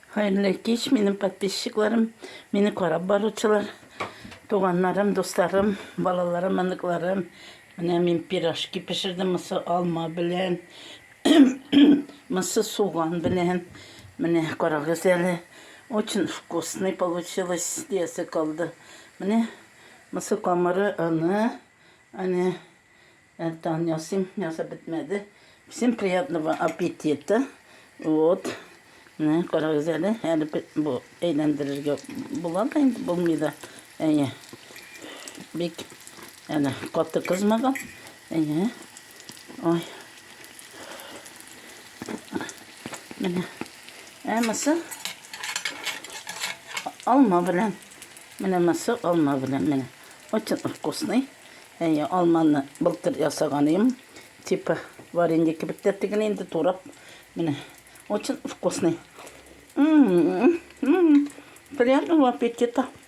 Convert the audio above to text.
Хәерле кич, минем подписчикларым, мине карап баручылар, туганнарым, дусларым, балаларым, оныкларым. Менә мин пирожки пешердем, монысы алма белән, монысы суган белән. Менә карагыз әле. Очень вкусный получилось, диясе калды. Менә монысы камыры, оны, әнә. Тагын ясыйм, ясап бетмәде. Всем приятного аппетита. Вот. Менә карагыз әле, әле бу әйләндерергә була да инде, булмый да. Әйе. Бик әле каты кызмаган. Әйе. Ой. Менә. Ә монысы алма белән. Менә монысы алма белән. Менә. Очень вкусный. Әйе, алманы былтыр ясаган идем. Типа варенье кебек тә тегене инде турап. Менә. Очень вкусный. М-м-м. Приятного аппетита.